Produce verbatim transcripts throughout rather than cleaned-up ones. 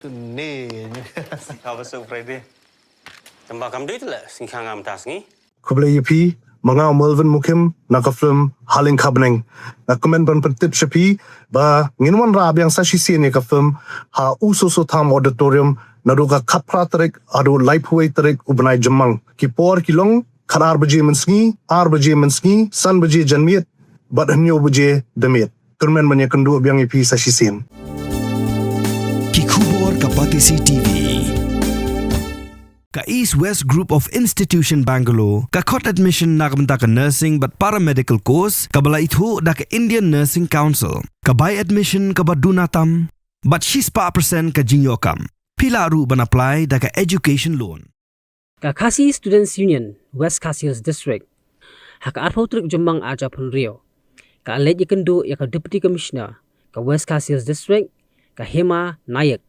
Ni. Ka ba su Friday. Tamba kam dei le sing khang am tas ngi. Khublei ïa phi, ma nga u Melvin Mukim, na ka film Haleng Khabneng. Nga kmen ban pyntip sha phi ba ngin wanrah biang sa shisien ïa ka film ha U Soso Tham Auditorium naduh ka khatphra tarik haduh laiphew wei tarik u bnai Jymmang. Ki por ki long khatar baje mynsngi, ar baje mynsngi, san baje janmiet bad hynñiew baje damiet. Kyrmen ban ïakynduh biang ïa phi sa shisien. Ki khubor ka Batesi T V. Ka East West Group of Institution Bangalore ka khot admission na ka bynta ka nursing bad paramedical course kaba la ithuh da ka Indian Nursing Council. Ka bai admission kaba duna tam bad shispah percent ka jingïoh kam. Phi lah ruh ban apply da ka education loan. Ka Khasi Students Union, West Khasi Hills District, ha ka arphew tarik Jymmang arhajar arphew hynriew, ka la leit ïakynduh ïa ka Deputy Commissioner ka West Khasi Hills District, ka Hema Nayak,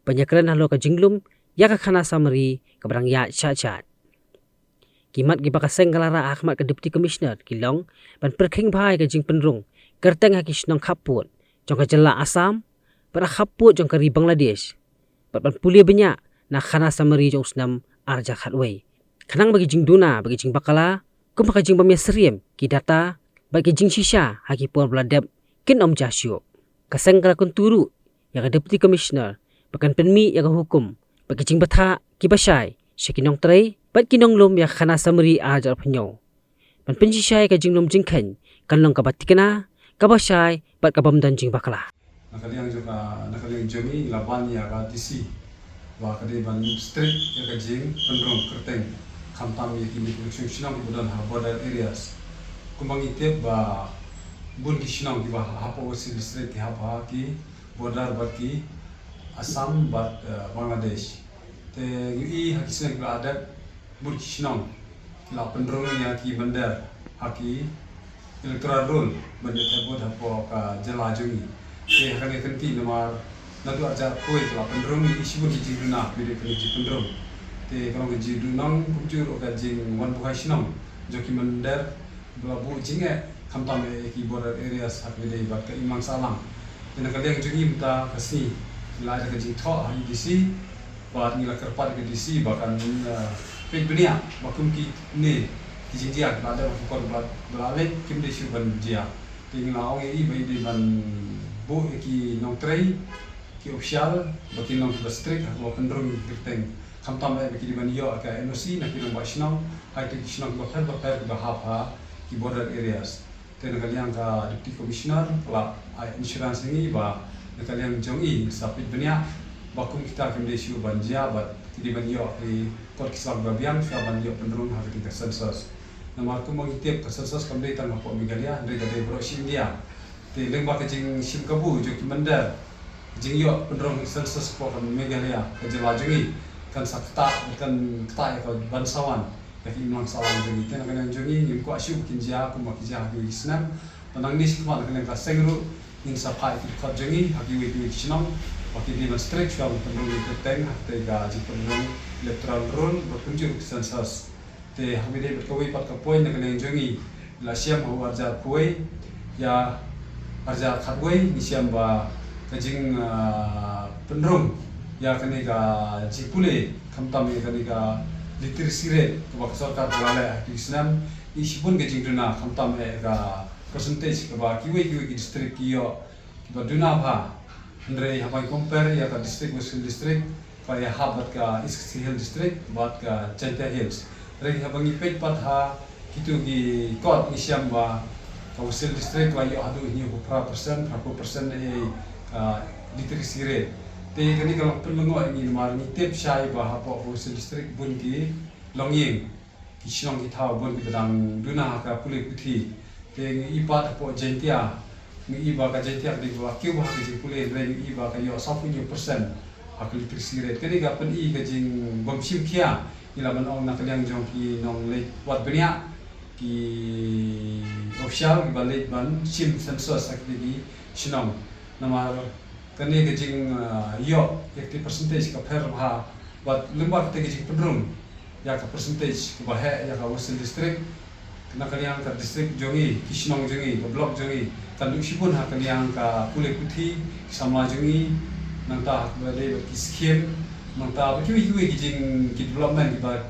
ban ïakren halor ka jinglum ïa ka khana samari kaba dang ïaid shaid shaid. Ki mat kiba ka seng ka la rah ha khmat ka Deputy Commissioner ki long ban pyrkhing bha ïa ka jingpynrung kyrteng ha ki shnong khappud jong ka jylla Assam bad ha khappud jong ka ri Bangladesh, bad ban pule bniah na khana samari jong u snem arhajar khatwei. Khnang ba ki jingduna bad ki jingbakla kum ha ka jingbym ïasyriem ki data bad ki jingshisha ha ki por ba la dep kin ym jia shuh. Ka seng ka la kyntu ruh ïa ka Deputy Commissioner ba kan pynmih ïa ka hukum bad ki jingbthah kiba shai sha ki nongtrei bad ki nonglum ïa ka khana samari arhajar arphew hynñiew. Ban pynshisha ïa ka jinglum jingkheiñ kan long kaba thikna, kaba shai bad kabym don jingbakla. Na ka liang jong ka, na ka liang jong ngi la ban ïa ka D C ba ka dei ban strict ïa ka jingpynrung kyrteng, khamtam ïa kine ki shnong kiba don ha border areas. Kumba ngi tip ba bun ki shnong kiba hapoh West Khasi Hills District ki hap ha ki border bad ki Assam bad, eh, Bangladesh. Te ngi ïohi ha ki snem kiba la dep bun ki shnong ki la pynrung ïa ki mynder ha ki electoral roll ban ïoh thep vote hapoh ka jylla jong ngi. Te ha kane ka kynti namar naduh arhajar arphew wei ki la pynrung, ngi ïohi shibun ki jingduna ki dei kane ka jingpynrung. Te ka long ka jingduna kumjuh ruh ka jingwan buhai shnong jong ki mynder ba la buh jingeh khamtam ïa ki border areas ha kaba ïadei bad ka imlang sahlang. Te na ka liang jong ngi mynta ka sngi ngi la ai da ka jingthoh ha E D C bad ngi la kyrpad ïa ka D C ba kan, eh, peit bniah ba kum kine ki jingjia kiba la dep ha ka por ba la leit kim dei shuh ban jia. Te ngi la ong ïa i ba i dei ban buh ïa ki nongtrei, ki official ba kin long kiba strict ha kaba pynrung kyrteng, khamtam eh ba ki dei ban ïoh ka N O C na ki rangbah shnong ha kito ki shnong kiba pher ba pher kiba hap ha ki border areas. Te na ka liang ka Deputy Commissioner ka la ai assurance ïa ngi ba na ka liang jong i sa peit bniah ba kum kita kim dei shuh ban jia bad ki dei ban ïoh ki kot ki sla ba biang shuwa ban ïoh pynrung ha kane ka census. Namar kumba ngi tip ka census kam dei tang hapoh Meghalaya, hynrei ka dei baroh shi India. Te lyngba ka jingshim kabu jong ki mynder, ka jingïoh pynrung census hapoh ka Meghalaya, ka jylla jong ngi, kan sa ktah, kan ktah ïa ka ban sa wan ïa ka imlang sahlang jong ngi. Te na ka liang jong ngi ngim kwah shuh ba kin jia kumba ki jia ha kiwei ki snem. Bad nangne shakhmat na ka liang ka seng ruh ngin sa phah ïa ki dkhot jong ngi ha kiwei kiwei ki shnong ba ki dei ban strict shuwa ban pynrung ïa ka kyrteng ha katei ka jingpynrung electoral roll bad kumjuh ruh ka census. Te ha kaba ïadei bad kawei pat ka point na ka liang jong ngi, la shem ha u arhajar arphew wei ïa arhajar khatwei ngi shem ba ka jing, ah, pynrung ïa kane ka jingpule khamtam ïa kane ka literacy rate kaba ka sorkar ka la leh ha kine ki snem. Ngi shibun ka jingduna khamtam ïa ka percentage kaba kiwei kiwei ki district ki ïoh kiba duna bha. Hynrei haba ngi compare ïa ka district, West Khasi Hills District, ka ïahap bad ka East Khasi Hills District bad ka Jaintia Hills. Hynrei haba ngi peit pat ha kito ki kot ngi shem ba ka West Khasi Hills District la ïoh haduh hynñiewphew phra percent, phraphew percent ei ei ka literacy rate. Te kane ka long pynlyngngoh ïa ngi namar ngi tip shai ba hapoh ka West Khasi Hills District bun ki longïing, ki shnong ki thaw bun kiba dang duna ha ka pule puthi. Te ngi i pat hapoh Jaintia, ngi i ba ka Jaintia ka dei kaba kiew bha ha ka jingpule, hynrei ngi i ba ka ïoh sawphew hynñiew percent ha ka literacy rate. Kane ka pyni ka jingbymshim khia, ngi lah ban ong, na ka liang jong ki nongleit wad bniah, ki official kiba leit ban shim census ha kitei ki shnong. Namar kane ka jing, ah, ïoh ïa ka percentage ka pher bha bad lyngba katei ka jingpynrung ïa ka percentage kaba heh ïa ka West Khasi Hills District. Na ka liang ka district jong ngi, ki shnong jong ngi, ka block jong ngi, kan duh shibun ha ka liang ka pule puthi, ki samla jong ngi, Nangta ha kaba dei bad ki skim, nangta bad kiwei kiwei ki jing ki development kiba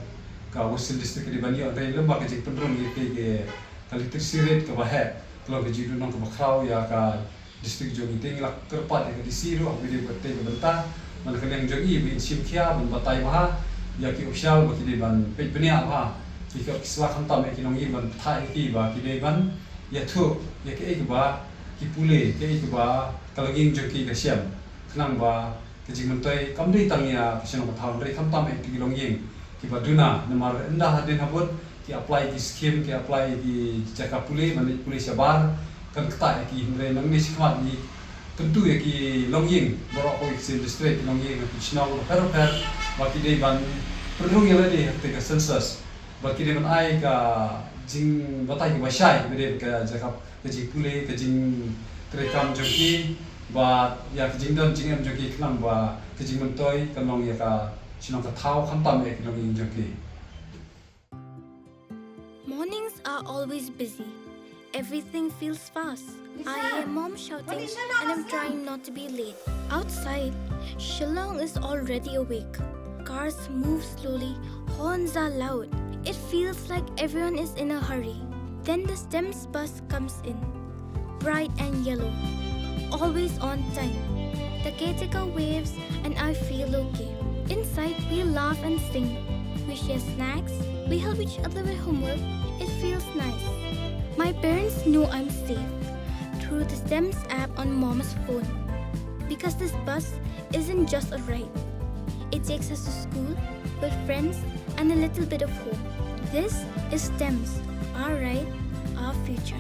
ka West Hills District ka dei ban ïoh, hynrei lem bad ka jingpynrung ïa ki, ki ka literacy rate kaba heh, ka long ka jingdon kaba khraw ïa ka district jong ngi. Te ngi la kyrpad ïa ka D C ruh ha kaba dei bad ka bynta, man ka liang jong i ban shim khia, ban batai bha ïa ki official ba ki dei ban peit bniah bha ïa ki, ki sla khamtam ïa ki longïing, ban pynthah ïa ki ba ki dei ban ïathuh ïa kaei kaba ki pule, kaei kaba ka longïing jong ki ka shem, khnang ba ka jingmyntoi kam dei tang ïa ka shnong ka thaw, hynrei khamtam ïa ki longïing kiba duna. Namar ynda hadien habud ki apply ki skim, ki apply ki jaka pule, ban leit pule shabar, kan ktah ïa ki, hynrei nangne shakhmat ngi kyntu ïa ki longïing baroh kawei, ki shem district, ki longïing ha ki shnong bapher bapher ba ki dei ban pynrung ïa lade ha kata ka census, ba ki dei ban ai ka jingbatai kaba shai ba dei ka jaka, ka jingpule, ka jingtreikam jong ki, bad ïa ka jingdon jingem jong ki, khnang ba ka jingmyntoi kan long ïa ka shnong ka thaw, khamtam ïa ki longïing jong ki. Mornings are always busy. Everything feels fast. I hear mom shouting and I'm trying not to be late. Outside, Shillong is already awake. Cars move slowly, horns are loud. It feels like everyone is in a hurry. Then the STEMS bus comes in. Bright and yellow. Always on time. The caretaker waves and I feel okay. Inside, we laugh and sing. We share snacks. We help each other with homework. It feels nice. My parents know I'm safe through the STEMS app on mom's phone. Because this bus isn't just a ride. It takes us to school, with friends, and a little bit of hope. This is STEMS, our ride, our future.